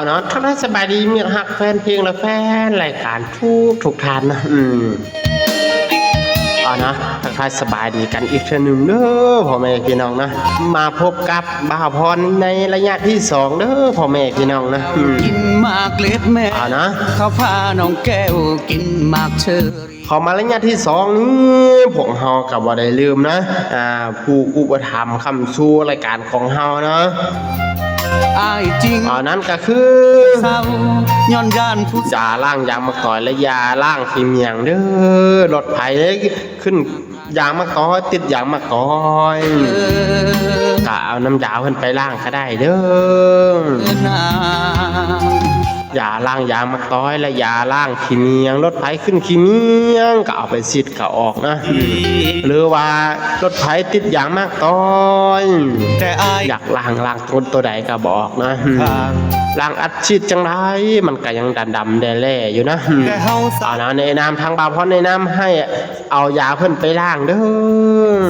ເນາະ ທັກທາຍສະບາຍດີມິດຮັກແຟນເພງ ແລະ ແຟນລາຍການທຸກໆທ່ານນະ. ອືມ ເອົາເນາະ ທັກທາຍສະບາຍດີກັນອີກເທື່ອໜຶ່ງເດີ ພໍ່ແມ່ພີ່ນ້ອງນະ. ມາພົບກັບບ່າວພອນໃນໄລຍະທີສອງເດີ ພໍ່ແມ່ພີ່ນ້ອງນະ. ອືມ ກິນໝາກເລັດແມ່ ເອົາເນາະ ເຂົາພານ້ອງແກ້ວກິນໝາກເຊີ. ເຂົ້າມາໄລຍະທີສອງນີ້ ພວກເຮົາກໍບໍ່ໄດ້ລືມນະ ອ່າ ຜູ້ອຸປະຖຳຄ້ຳຊູລາຍການຂອງເຮົາເນາະ ອ້າຍຈິງ ເອົາ ນັ້ນກໍຄື ເສົ້າ ຍ້ອນຢ້ານຜູ້ ຢາລ້າງຢາງໝາກຕອຍ ແລະ ຢາລ້າງຂີ້ໝ້ຽງເດີ. ລົດໃຜຂຶ້ນຢາງໝາກຕອຍ ຕິດຢາງໝາກຕອຍ ກໍເອົານ້ຳຢາເພິ່ນໄປລ້າງກໍໄດ້ເດີ. ຢາລ້າງຢາງໝາກຕອຍ ແລະ ຢາລ້າງຂີ້ໝ້ຽງ ລົດໃຜຂຶ້ນຂີ້ໝ້ຽງກໍເອົາໄປສີດກໍອອກນະ ຫຼືວ່າລົດໃຜຕິດຢາງໝາກຕອຍ ຢາກລ້າງ ລ້າງໂຕ ໂຕໃດກໍບອກນະ ລ້າງອັດສີດຈັ່ງໃດມັນກໍຍັງດຳໆແດ່ໆຢູ່ນະ. ເອົານະ ແນະນຳ ທາງບ່າວພອນແນະນຳໃຫ້ເອົາຢາເພິ່ນໄປລ້າງເດີ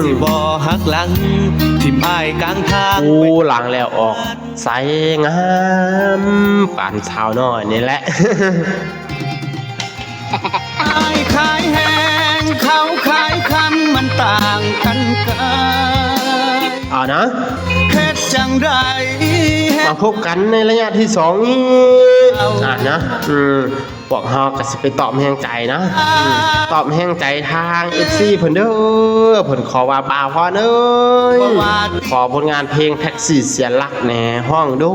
ຊິບໍ່ຫັກຫຼັງຖິ້ມອ້າຍກາງທາງ. ໂອ້ ລ້າງແລ້ວອອກ ໃສງາມປານສາວນ້ອຍນີ້ແຫຼະ. ອ້າຍຂາຍແຮງ ເຂົາຂາຍຄຳ ມັນຕ່າງກັນກາຍ. ເອົານະ ເຮັດຈັ່ງໃດ ມາພົບກັນໃນໄລຍະທີສອງນີ້ ເອົາ ອ່ານະ ອືມ ພວກເຮົາກໍຊິໄປຕອບແຮງໃຈນະ ອືມ ຕອບແຮງໃຈທາງເອັຟຊີເພິ່ນເດີ ເພິ່ນຂໍວ່າ ບ່າວພອນເອີຍ ຂໍຜົນງານເພງແທັກຊີເສຍຫຼັກແດ່ ຮ້ອງໂດ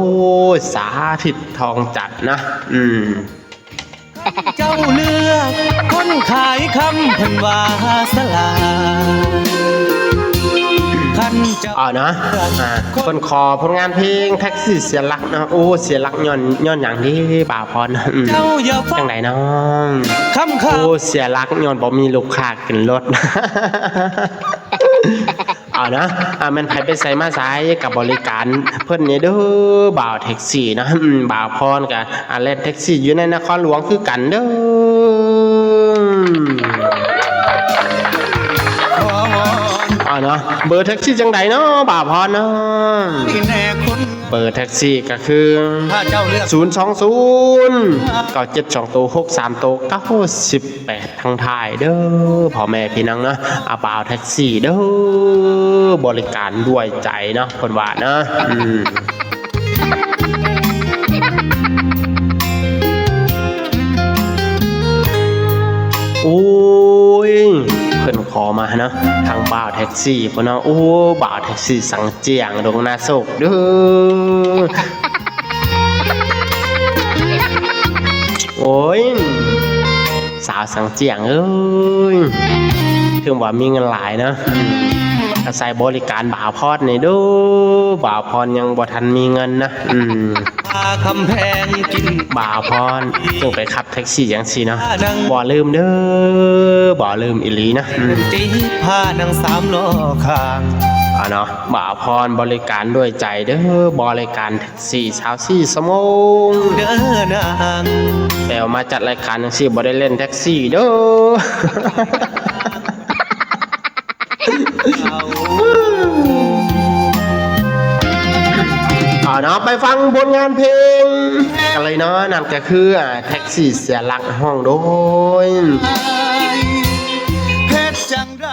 ຍສາທິດ ທອງຈັນນະ. ອືມ ເຈົ້າເລືອກຄົນຂາຍຄຳ ເພິ່ນວ່າສະຫຼາດ ຄັນເຈົ້າ ເອົານະ ອ່າ ເພິ່ນຂໍຜົນງານເພງແທັກຊີເສຍຫຼັກນະ. ໂອ້ ເສຍຫຼັກຍ້ອນ ຍ້ອນຫຍັງເດ ບ່າວພອນ? ອືມ ຈັ່ງໃດນ້ອງ? ໂອ້ ເສຍຫຼັກຍ້ອນບໍ່ມີລູກຄ້າຂຶ້ນລົດ. ເອົານະ ອ່າ ແມ່ນໃຜໄປໃສມາໃສກໍບໍລິການເພິ່ນນີ້ເດີ ບ່າວແທັກຊີນະ. ອືມ ບ່າວພອນກໍ ອ່າ ແລ່ນແທັກຊີຢູ່ໃນນະຄອນຫຼວງຄືກັນເດີ. ເອົານະ ເບີແທັກຊີຈັ່ງໃດເນາະ ບ່າວພອນເນາະ? ເບີແທັກຊີກໍຄື ສູນສອງສູນ ເກົ້າເຈັດສອງໂຕ ຫົກສາມໂຕ ເກົ້າສິບ ແປດທາງທ້າຍເດີ ພໍ່ແມ່ພີ່ນ້ອງເນາະ. ອາ ບ່າວແທັກຊີເດີ ບໍລິການດ້ວຍໃຈເນາະ ເພິ່ນວ່າເນາະ. ອືມ ໂອ້ຍ ເພິ່ນຂໍມາເນາະ ທາງບ່າວແທັກຊີພຸ້ນເນາະ. ໂອ້ ບ່າວແທັກຊີສັງຈຽງ ດົງນາໂຊກເດີ. ໂອ້ຍ ສາວສັງຈຽງເອີຍ ເຖິງວ່າມີເງິນຫຼາຍນະ ອືມ ອາໄສບໍລິການບ່າວພອນນີ້ເດີ ບ່າວພອນຍັງບໍ່ທັນມີເງິນນະ. ອືມ ບ່າວພອນຈຶ່ງໄປຂັບແທັກຊີຈັ່ງຊີ້ເນາະ. ບໍ່ລືມເດີ ບໍ່ລືມອີ່ຫຼີນະ. ອືມ ອາເນາະ ບ່າວພອນບໍລິການດ້ວຍໃຈເດີ ບໍລິການ ສີ່ ຊາວສີ່ຊົ່ວໂມງເດີນາງ ແຕ່ວ່າມາຈັດລາຍການຈັ່ງຊີ້ບໍ່ໄດ້ເລ່ນແທັກຊີເດີ. ເອົາເນາະ ໄປຟັງຜົນງານເພງກັນເລີຍເນາະ ນັ້ນກໍຄື ອ່າ ແທັກຊີເສຍຫຼັກ ຮ້ອງໂດຍ ເຮັດຈັ່ງໃດ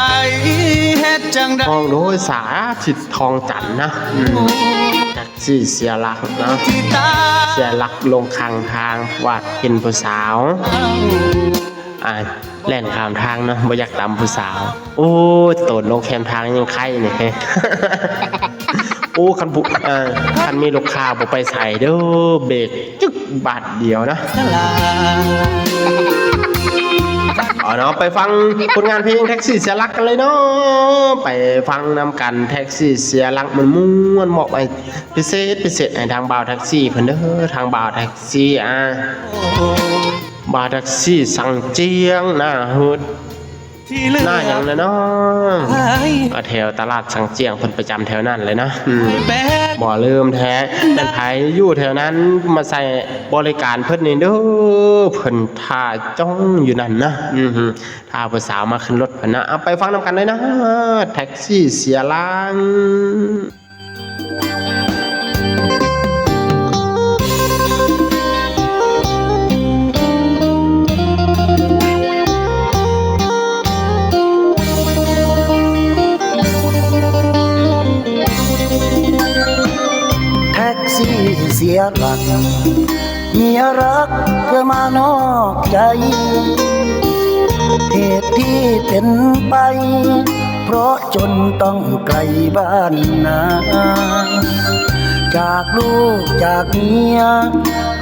ເຮັດຈັ່ງໃດ ຮ້ອງໂດຍສາທິດ ທອງຈັນນະ. ອືມ ແທັກຊີເສຍຫຼັກເນາະ ເສຍຫຼັກລົງຂ້າງທາງ ວ່າເຫັນຜູ້ສາວ ອ່າ ແລ່ນຂ້າມທາງເນາະ ບໍ່ຢາກຕຳຜູ້ສາວ. ໂອ້ຍ ໂຕນລົງແຄມທາງຍັງໄຄນີ້. ໂອ້ ຄັນຜູ້ ເອີ ຄັນມີລູກຄ້າບໍ່ໄປໃສເດີ ເບກ ຈຶກບາດດຽວນະ. ເອົາເນາະ ໄປຟັງຜົນງານເພງແທັກຊີເສຍຫຼັກກັນເລີຍເນາະ ໄປຟັງນຳກັນ ແທັກຊີເສຍຫຼັກມ່ວນໆ ມອບໃຫ້ພິເສດ ພິເສດໃຫ້ທາງບ່າວແທັກຊີເພິ່ນເດີ ທາງບ່າວແທັກຊີ ອ່າ ບ່າວແທັກຊີສັງຈຽງ ໜ້າຫືດ ໜ້າຫຍັງນະເນາະ ອ່າ ແຖວຕະຫຼາດສັງຈຽງ ເພິ່ນປະຈຳແຖວນັ້ນເລີຍນະ. ອືມ ບໍ່ລືມແທ້ ແມ່ນໃຜຢູ່ແຖວນັ້ນມາໃຊ້ບໍລິການເພິ່ນນີ້ເດີ ເພິ່ນຖ້າຈ້ອງຢູ່ນັ້ນນະ. ອືມ ຖ້າຜູ້ສາວມາຂຶ້ນລົດເພິ່ນນະ. ເອົາໄປຟັງນຳກັນເລີຍນະ ແທັກຊີເສຍຫຼັກ. สิเสียหลัก เมียรักเธอมานอกใจ เหตุที่เป็นไป เพราะจนต้องไกลบ้านนา จากลูกจากเมีย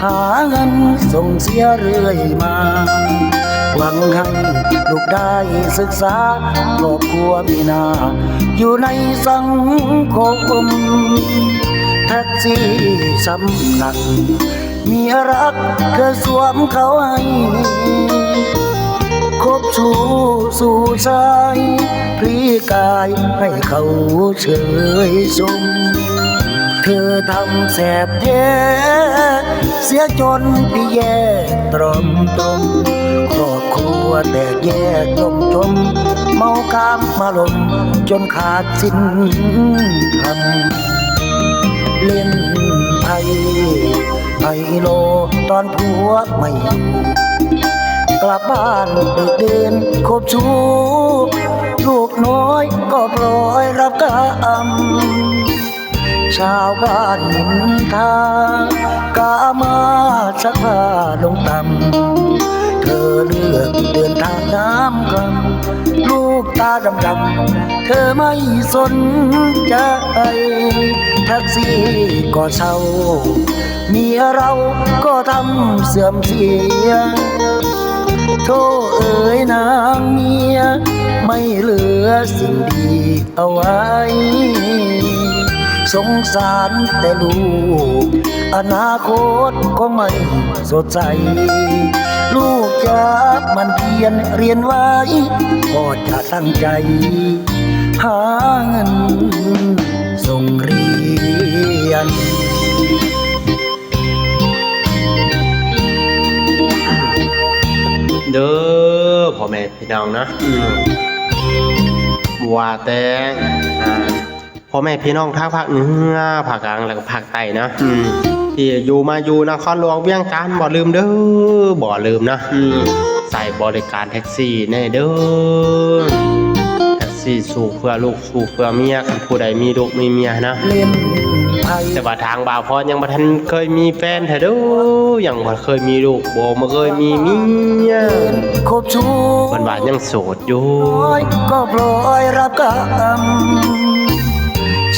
หาเงินส่งเสียเรื่อยมา หวังให้ลูกได้ศึกษา ครอบครัวมีหน้า อยู่ในสังคม แท็กซี่สำนัก เมียรักเธอสวมเขาให้ คบชู้สู่ชาย พลีกายให้เขาเชยชม เธอทำแสบแท้ เสียจนพี่แย่ตรอมตน ครอบครัวแตกแยกล่มจม เมากามมาลม จนขาดสิ้นธรรม เล่นไพ่ ไฮโลตอนผัวไม่อยู่ กลับบ้านดึกดื่นคบชู้ ลูกน้อยก็พลอยรับกรรม ชาวบ้านนินทา กามาชักพาลงต่ำ เธอเลือกเดินทางน้ำคำ ลูกตาดำๆ เธอไม่สนใจ แท็กซี่ก็เช่า เมียเราก็ทำเสื่อมเสีย โธ่เอ๋ยนางเมีย ไม่เหลือสิ่งดีเอาไว้ สงสารแต่ลูก อนาคตคงไม่สดใส ลูกจะหมั่นเพียรเรียนไว้ ก็จะตั้งใจ หาเงินส่งเรียน เด้อพ่อแม่พี่น้องนะ อืม ว่าแต่ อ่า พ่อแม่พี่น้องทางภาคเหนือ ภาคกลาง แล้วก็ภาคใต้นะ อืม ที่อยู่มาอยู่นครหลวงเวียงจันทน์ บ่ลืมเด้อ บ่ลืมนะ อืม ใช้บริการแท็กซี่แน่เด้อ แท็กซี่สู้เพื่อลูก สู้เพื่อเมีย คันผู้ใดมีลูกมีเมียนะ เล่นไพ่ แต่ว่าทางบ่าวพรยังบ่ทันเคยมีแฟนแท้เด้อ ยังบ่เคยมีลูก บ่ บ่เคยมีเมีย คบชู้ เพิ่นว่ายังโสดอยู่ ก็พลอยรับกรรม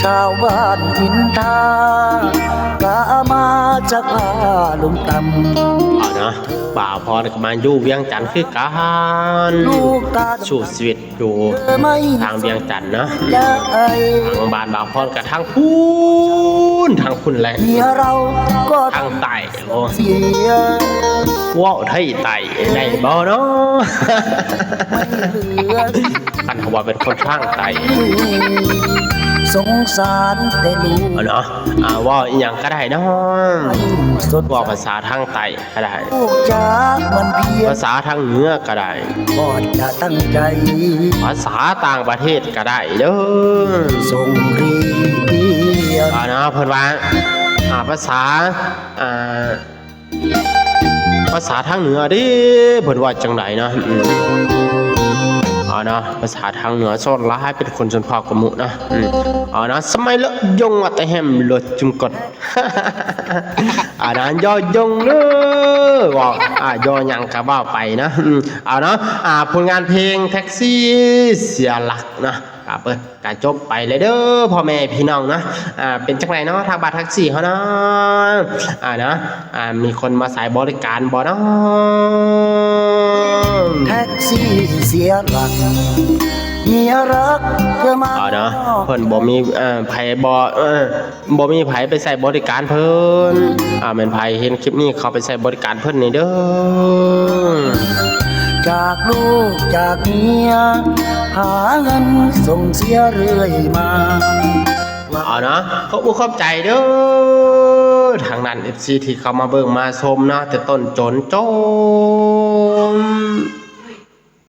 ชาวบ้านอินทา กามาจะพาลุงตำ เอาเนาะ บ่าวพรก็มาอยู่เวียงจันทน์คือกัน ลูกตา สู้ชีวิต อยู่ทางเวียงจันทน์เนาะ ทางบ้านบ่าวพรก็ทางพุ้น ทางพุ้นแหละ เมียเราก็ทางใต้ โอ้ เสีย เว้าไทยใต้ได้บ่เนาะ คันว่าเป็นคนทางใต้ สงสารแต่ลูก เอาเนาะ อ่า เว้าอีหยังก็ได้เนาะ เว้าภาษาทางใต้ ก็ได้ ภาษาทางเหนือก็ได้ ก็จะตั้งใจ ภาษาต่างประเทศก็ได้เด้อ ส่งเรียน อ่า นะ เพิ่นว่า อ่า ภาษา อ่า ภาษาทางเหนือเด้ เพิ่นว่าจั่งใดนะ อืม อ่า นะ ภาษาทางเหนือส่วนหลายเป็นคนชนเผ่ากับหมู่นะ อืม อ่า นะ สมัยละยงว่าแต่แฮมรถจุงกด อันนั้นยอยงเด้อ เว้า อ่า ยอหยังก็ว่าไปนะ อืม เอาเนาะ อ่า ผลงานเพลงแท็กซี่เสียหลักนะ ก็เปิด ก็จบไปแล้วเด้อ พ่อแม่พี่น้องนะ อ่า เป็นจั่งใดเนาะ ทางบ้านแท็กซี่เฮาเนาะ อ่า นะ อ่า มีคนมาใช้บริการบ่เนาะ แท็กซี่เสียหลัก เมียรักเธอมา เอาเนาะ เพิ่นบ่มี เอ่อ ไผบ่ เอ่อ บ่มีไผไปใช้บริการเพิ่น อ่า แม่นไผเห็นคลิปนี้เข้าไปใช้บริการเพิ่นแหน่เด้อ จากลูกจากเมีย หาเงินส่งเสียเรื่อยมา เอาเนาะ ขอบอกขอบใจเด้อ ทางด้าน เอฟซี ที่เข้ามาเบิ่งมาชมเนาะ แต่ต้นจนจบ